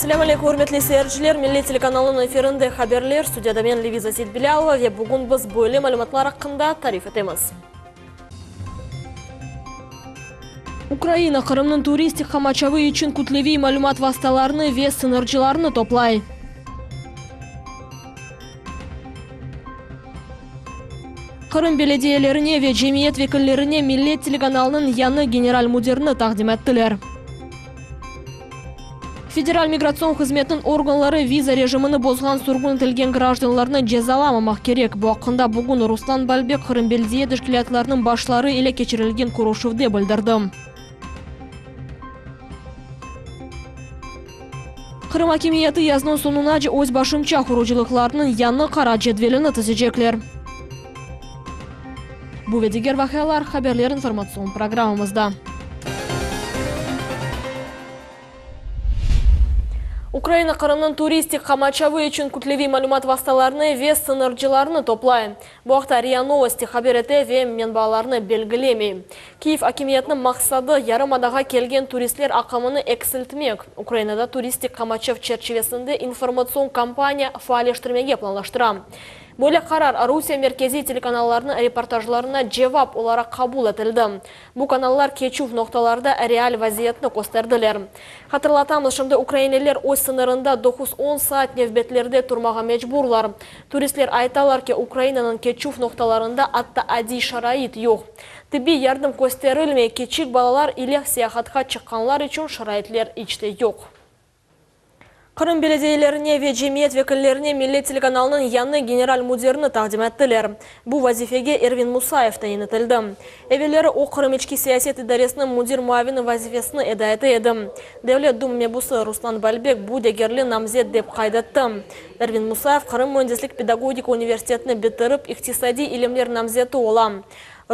Selâm aleykum, ürmetli seyirciler! Millet telekanalınıñ efirinde haberler, studiyada men, Leviza Seytbilâlova, ve bugün biz böyle malümatlar aqqında tarif etemiz. Ukraina Qırımnıñ turistik qamaçavı içün kütleviy malümat vastalarını ve sıñırcılarnı toplay. Qırım belediyelerine ve cemiyet vekillerine Millet telekanalınıñ yañı general müdirini taqdim ettiler. Federal migratsion hızmetniñ organları viza rejimini bozğan sürgün etilgen grajdanlarnı cezalamamaq kerek. Bu aqqında bugün Ruslan Balbek Qırım belediye teşkilâtlarınıñ başları ile keçirilgen körüşüvde bildirdi. Qırım akimiyeti yaznıñ soñunace öz başımça qurucılıqlarnıñ yañı qara cedvelini tizecekler. Bu ve diger vaqialar Haberler informatsion programmamızda. Ukraina Qırımnıñ turistik qamaçavı içün kütleviy malümat vastalarını ve sıñırcılarnı toplay. Bu aqta RIA Novosti haber ete ve menbalarnı belgilemey. Kiyev akimiyetiniñ maqsadı, yarımadağa kelgen turistler aqımını eksiltmek. Ukrainada turistik qamaçav çerçivesinde informatsion kampaniya faalleştirmege planlaştıra. Böyle qarar Rusiye merkeziy telekanallarınıñ reportajlarına cevap olaraq qabul etildi. Bu kanallar keçüv noqtalarda real vaziyetni kösterdiler. Hatırlatamız, şimdi ukrainliler öz sıñırında doquz-on saat nevbetlerde turmağa mecburlar. Turistler aytalar ki, Ukrainanıñ keçüv noqtalarında atta adiy şarait yoq. Tibbiy yardım kösterilmey, kiçik balalar ile seyahatqa çıqqanlar içün şaraitler iç te yoq. Qırım belediyelerine ve cemiyet vekillerine Millet telekanalınıñ yañı general müdirini taqdim ettiler. Bu vazifege Ervin Musayev tayin etildi. Evelleri o Qırım içki siyaset idaresiniñ müdir muavini vazifesini eda ete edi. Devlet Duma mebusı Ruslan Balbek bu degerli namzet dep qayd etti. Ervin Musayev Qırım müendislik-pedagogika universitetini bitirip, iqtisadiy ilimler namzeti ola.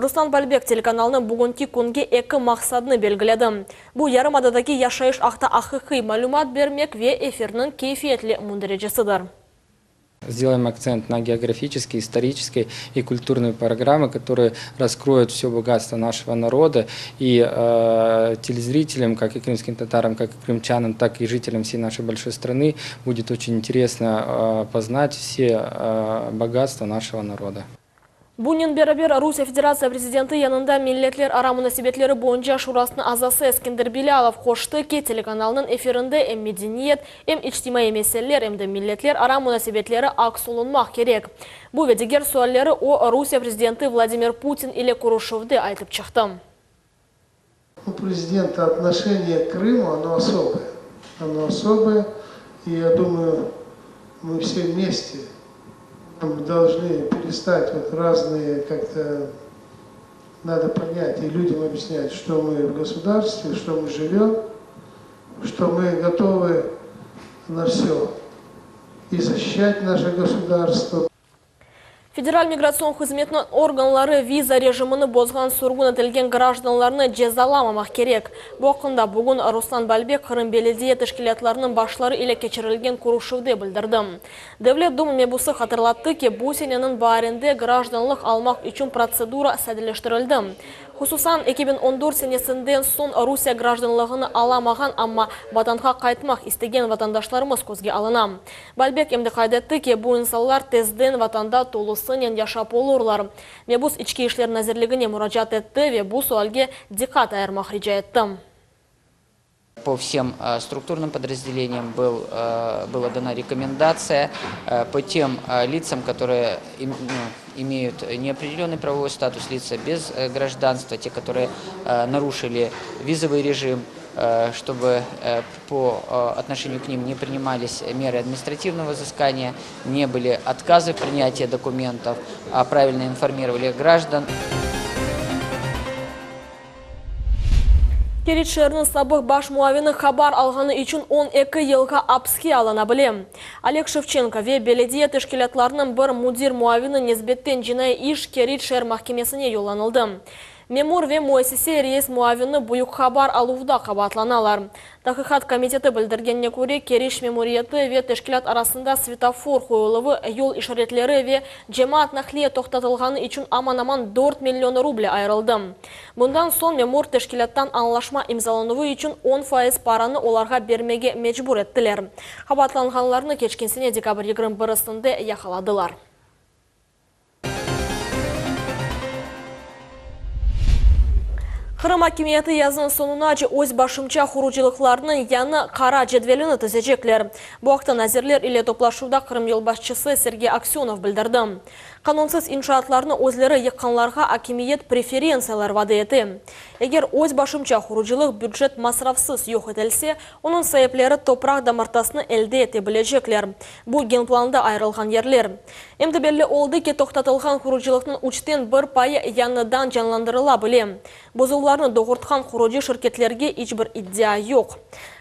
Ruslan Balbek telekanalnıñ bugünki künge eki maqsadını belgiledi. Bu, yarımadadaki yaşayış aqta aqiqiy malümat bermek ve efirniñ keyfiyetli münderecesidir. Сделаем aktsent na geografiçeskiy, istoriçeskiy i kulturnıy programmı, kotorıye raskroyut vsё bogatstvo naşego naroda i telezritelyam, kak i krımskim tataram, kak i krımçanam, tak i jitelyam vsey naşey bolşoy stranı budet oçen interesno poznat vse bogatstva naşego naroda. Bunen beraber, Rusiye Federatsiya Prezidenti yanında Milletlerara munasebetleri boyunca şurasınıñ azası Eskender Bilâlov qoştı ki, telekanalnıñ efirinde em medeniyet, em içtimaiy meseleler, em de milletlerara munasebetleri aks olunmaq kerek. Bu ve diger sualleri o, Rusiye Prezidenti Vladimir Putin ile körüşüvde aytıp çıqtı. U prezidenta otnoşeniye k Krımу, ono osoboye, ono osoboye, i ya dumayu, mı vse vmeste dolžnı perestat vot raznıye kak-to nado ponyat i lüdyam obyasnyat, çto mı v gosudarstve, çto mı jivem, çto mı gotovı na vsyo i zaşişat naşe gosudarstvo. Federal migratsion hızmetiniñ organları viza rejimini bozğan sürgün etilgen grajdanlarnı cezalamamaq kerek. Bu aqqında bugün Ruslan Balbek Qırım belediye teşkilâtlarınıñ başları ile keçirilgen körüşüvde bildirdi. Devlet Duma mebusı hatırlattı ki, bu seneniñ baarinde grajdanlıq almaq içün protsedura sadeleştirildi. Hususan, 2014 senesinden soñ Rusiye grajdanlığını alamağan, amma Vatanğa qaytmaq istegen vatandaşlarımız közge alına. Balbek em de qayd etti ki, bu insanlar tezden Vatanda tolusınen yaşap olurlar. Mebus İçki işler nazirligine muracaat etti ve bu sualge diqqat ayırmaq rica etti. Po vsem strukturnym podrazdeleniyam был была dana rekomendatsiya po tem litsam, kotorые imeyut neopredelennyy pravovoy status, litsa bez grajdanstva, te, kotorые naruşili vizovyy rejim, çtoby po otnoşeniyu k nim ne prinimalis merı administrativnogo vzıskaniya, ne byli otkazı v prinyatiya dokumentov, a pravilno informirovali grajdan. Keriç şeeriniñ sabıq baş muavini habar alğanı içün 12 yılğa apske alına bile. Oleg Şevçenko ve belediye teşkilâtlarınıñ bir müdir muavini nisbetten cinaiy iş Keriç şeer mahkemesine yollanıldı. Memur ve müessise reis muavini büyük haber aluvda qabaatlanalar. Taqiqat komiteti bildirgenine köre, Keriç memuriyeti ve teşkilât arasında svetofor qoyuluvı, yol işaretleri ve cemaat naqliye toqtatılğanı içün aman-aman dört million ruble ayırıldı. Bundan soñ memur teşkilâttan añlaşma imzalanuvı içün 10% paranı olarğa bermege mecbur ettiler. Qabaatlanğanlarnı keçken sene dekabr 21-sinde yaqaladılar. Qırım akimiyeti yaznıñ soñunace öz başımça qurucılıqlarnıñ yañı qara cedvelini tizecekler. Bu aqta nazirler ile toplaşuvda Qırım yolbaşçısı Sergey Aksönov bildirdi. Qanunsız inşaatlarnı özleri yıqqanlarğa akimiyet preferentsiyalar vade ete. Eger öz başımça qurucılıq bücet masrafsız yoq etilse, onıñ saipleri topraq damartasını elde ete bilecekler. Bu genplanda ayırılğan yerler. Em de belli oldı ki, toqtatılğan qurucılıqnıñ üçten bir payı yañıdan canlandırıla bile. Bozuvlarnı doğurtqan qurucı şirketlerge iç bir iddia yoq.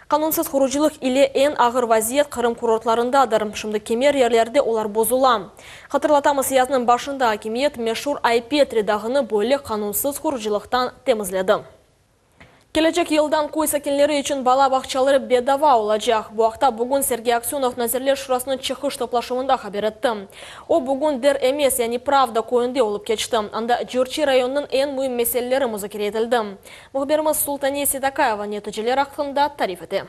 Qanunsız qurucılıq ile eñ ağır vaziyet Qırım kurortlarındadır. Şimdi kimer yerlerde olar bozula. Hatırlatamız, yaznıñ başında akimiyet meşur Ay-Petri dağını böyle qanunsız qurucılıqtan temizledi. Kelecek yıldan köy sakinleri içün bala bağçaları bedava olacaq. Bu aqta bugün Sergey Aksönov Nazirler Şurasınıñ çıqış toplaşuvında haber etti. O, bugün Der emes, yani Pravda köyünde olıp keçti. Anda Cürçi rayonınıñ eñ müim meseleleri muzakere etildi. Mühbirimiz Sultaniye Seytakayeva neticeler aqqında tarif ete.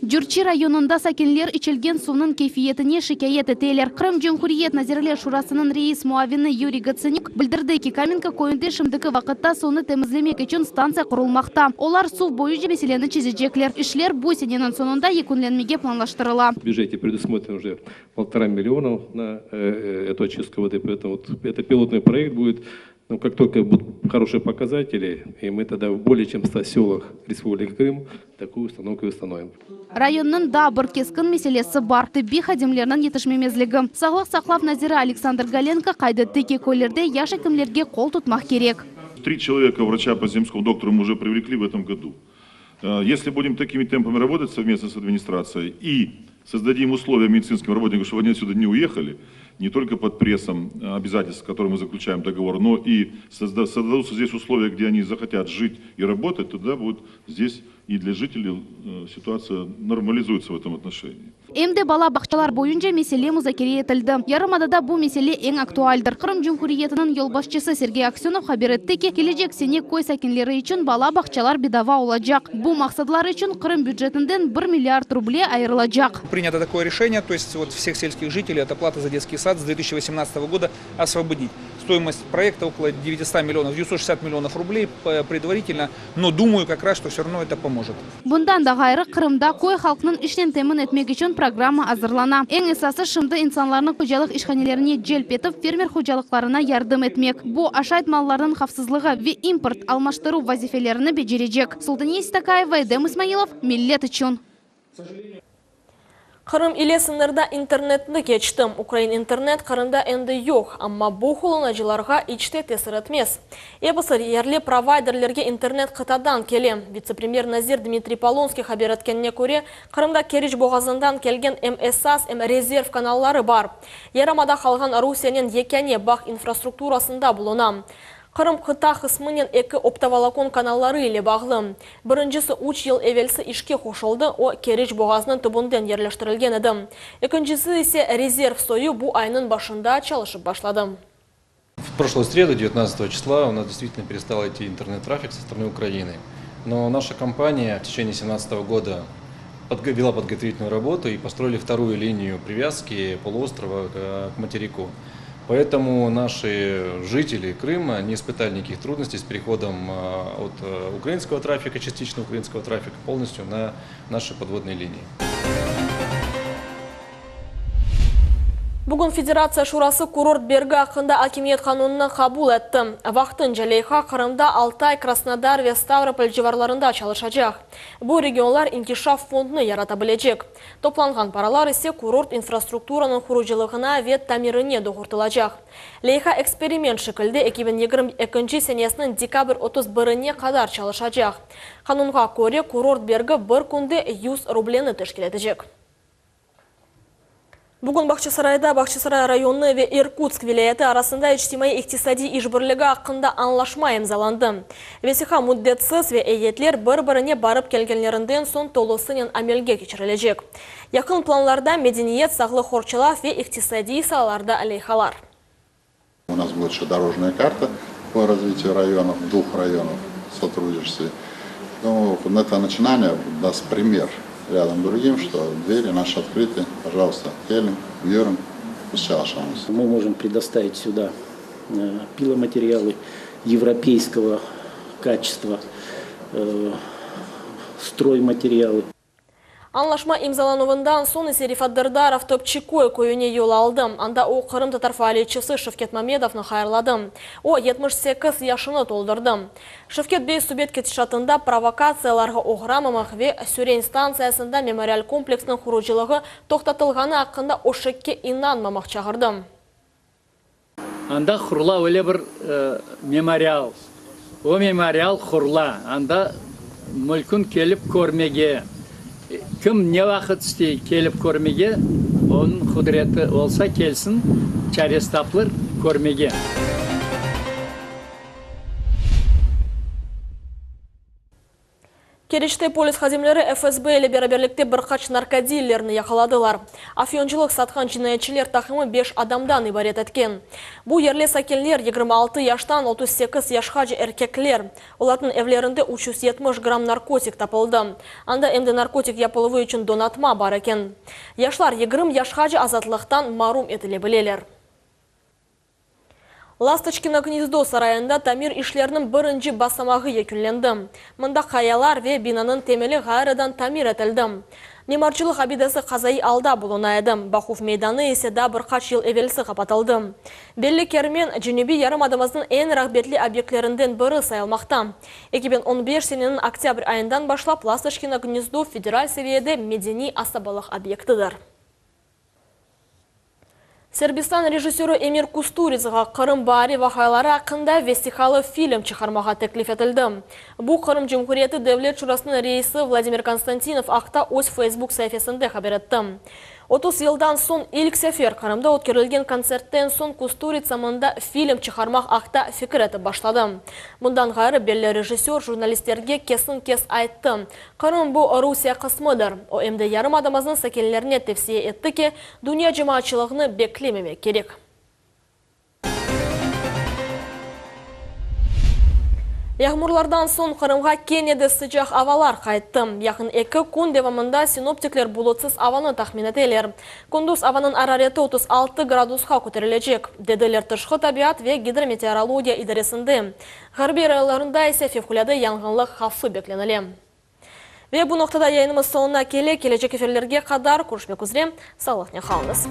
Cürçi rayonında sakinler içilgen suvnıñ keyfiyetine şikâyet eteler. Qırım Cumhuriyet Nazirler Şurasınıñ reis muavini Yuriy Gotsanük bildirdi ki, Kamenka köyünde şimdiki vaqıtta suvnı temizlemek içün stantsiya qurulmaqta. Olar suv boyunca meseleni çezecekler. İşler bu seneniñ soñunda yekünlenmege planlaştırıla. В бюджете предусмотрено уже полтора миллиона на эту очистку воды, поэтому вот это пилотный проект будет. Но как только будут хорошие показатели, и мы тогда в более чем 100 селах Республики Крым такую установку и установим. Rayonnıñ daa bir keskin meselesi bar, tibbiy hadimlerniñ yetişmemezligi. Sağlıq saqlav naziri Aleksandr Golenko qayd etti ki, köylerde yaş ekimlerge qol tutmaq kerek. Три человека врача по земскому доктору мы уже привлекли в этом году. Если будем такими темпами работать совместно с администрацией и создадим условия медицинским работникам, чтобы они отсюда не уехали, не только под прессом обязательств, с которыми мы заключаем договор, но и создадутся здесь условия, где они захотят жить и работать, тогда будет здесь и для жителей ситуация нормализуется в этом отношении. Em de bala bağçalar boyunca mesele muzakere etildi. Yarımadada bu mesele eñ aktualdir. Qırım Cumhuriyetiniñ yolbaşçısı Sergey Aksönov haber etti ki, kelecek sene köy sakinleri içün bala bağçalar bedava olacaq. Bu maqsadlar içün Qırım bücetinden bir milliard ruble ayırılacaq. Принято такое решение, то есть вот всех сельских жителей от оплаты за детский сад с 2018 года освободить. Стоимость проекта около 900 миллионов, 960 миллионов рублей предварительно, но думаю как раз, что все равно это поможет. Bundan da ğayrı, Qırımda köy halqınıñ işnen temin etmek içün programma azırlana. Eñ esası, şimdi insanlarnı hocalıq işhanelerine celp etip, fermer hocalıqlarına yardım etmek. Bu, aşayt mallarnıñ havfsızlığı ve import almaştıruv vazifelerini becerecek. Sultaniye Seytakayeva, Edem İsmailov, Millet içün. Qırım ile sıñırda internetni keçtim. Ukrain internet Qırımda endi yoq, amma bu qullanıcılarğa iç te tesir etmez. Episi yerli provayderlerge internet qıtadan kele. Vitse-premyer nazir Dmitriy Polonskiy haber etkenine köre, Qırımda Keriç boğazından kelgen em esas, em rezerv kanalları bar. Yarımada qalğan Rusiyenen yekâne bağ infrastrukturasında buluna. Qırım qıta qısmınen eki optovolokon kanalları ile bağlı. Birincisi üç yıl evelsi işke qoşuldı, o, Keriç boğazınıñ tübünden yerleştirilgen edi. Ekincisi ise rezerv soyu bu aynıñ başında çalışıp başladı. В прошлую среду, 19 числа, у нас действительно перестал идти интернет-трафик со стороны Украины. Но наша компания в течение 2017 года вела подготовительную работу и построили вторую линию привязки полуострова к материку. Поэтому наши жители Крыма не испытали никаких трудностей с переходом от украинского трафика, частично украинского трафика, полностью на наши подводные линии. Bugün Federatsiya Şurası kurort bergi aqqında akimiyet qanunını qabul etti. Vaqtınca leyha Qırımda Altay, Krasnodar ve Stavropol civarlarında çalışacaq. Bu regionlar inkişaf fondunı yarata bilecek. Toplanğan paralar ise kurort infrastrukturanıñ qurucılığına ve tamirine doğurtılacaq. Leyha eksperiment şekilde 2022 senesiniñ dekabr 31-ine qadar çalışacaq. Qanunğa köre, kurort bergi bir künde 100 rubleni teşkil etecek. Bugün Bağçasarayda Bağçasaray rayonı ve İrkutsk vilâyeti arasında içtimaiy-iqtisadiy işbirligi aqqında añlaşma imzalandı. Vesiqa müddetsiz ve eyyetler bir-birine barıp kelgenlerinden soñ tolusınen amelge keçirilecek. Yaqın planlarda medeniyet, sağlıq qorçalav ve iqtisadiy saalarda leyhalar. U nas будет ещё дорожная карта по развитию районов, двух районов сотрудничестве. Ну, это начинание даст пример рядом другим, что двери наши открыты, пожалуйста, keliñ, buyurıñ, biz çalışamız. Мы можем предоставить сюда пиломатериалы европейского качества, стройматериалы. Añlaşma imzalanuvından soñ ise Refat Derdarov Topçiköy köyüne yol aldı. Anda o, qırımtatar faaliyetçisi Şevket Mamedovnı hayırladı. O, 78 yaşını toldurdı. Şevket bey subet ketişatında provokatsiyalarğa oğramamaq ve Süren stantsiyasında memorial kompleksniñ qurucılığı toqtatılğanı aqqında öşekke inanmamaq çağırdı. Anda qurula öyle bir memorial. O memorial qurula, anda mülkün kelip körmege, kim ne vaqıt istey kelip körmege, onıñ qudreti olsa kelsin, çaresi tapılır körmege. Keriçte polis hadimleri FSB ile beraberlikte bir qaç narkodillerni yaqaladılar. Afyoncılıq satqan cinayetçiler taqımı beş adamdan ibaret etken. Bu yerli sakinler, 26 yaştan 38 yaşqace erkekler. Olarnıñ evlerinde 370 gramm narkotik tapıldı. Anda em de narkotik yapıluvı içün donatma bar eken. Yaşlar 20 yaşqace azatlıqtan marum etile bileler. Lastoçkino gnezdo sarayında tamir işleriniñ birinci basamağı yekünlendi. Mında qayalar ve binanıñ temeli ğayrıdan tamir etildi. Mimarcılıq abidesi qazaiy alda buluna edi, baquv meydanı ise daa bir qaç yıl evelsi qapatıldı. Belli Kermen, cenübiy yarımadamıznıñ eñ rağbetli obyektlerinden biri sayılmaqta. 2015 seneniñ oktâbr ayından başlap Lastoçkino gnezdo federal seviyede medeniy asabalıq obyektidir. Serbistan rejissörı Emir Kusturitsağa Qırım baari vaqiaları aqqında vesiqalı film çıqarmağa teklif etildi. Bu Qırım Cumhuriyeti Devlet Şurasınıñ reisi Vladimir Konstantinov aqta öz Feysbuk saifesinde haber etti. 30 yıldan soñ ilk sefer Qırımda ötkerilgen kontsertten soñ Kusturitsa mında film çıqarmaq aqta fikir etip başladı. Bundan ğayrı belli rejissör jurnalistlerge kesin-kes ayttı, Qırım bu Rusiye qısmıdır. O em de yarımadamıznıñ sakinlerine tevsiye etti ki, dünya cemaatçılığını beklememek kerek. Yağmurlardan soñ Qırımğa kene de sıcaq avalar qayttı. Yaqın eki kün devamında sinoptikler bulutsız avanı tahmin eteler. Kündüz avanıñ arareti 36 gradusqa köterilecek, dediler Tışqı tabiat ve gidrometeorologiya idaresinde. Ğarbiy rayonlarında ise fevqulâde yanğınlıq havfı beklenile. Ve bu noqtada yayınımız soñuna kele. Kelecek efirlerge qadar körüşmek üzre, sağlıqnen qalıñız.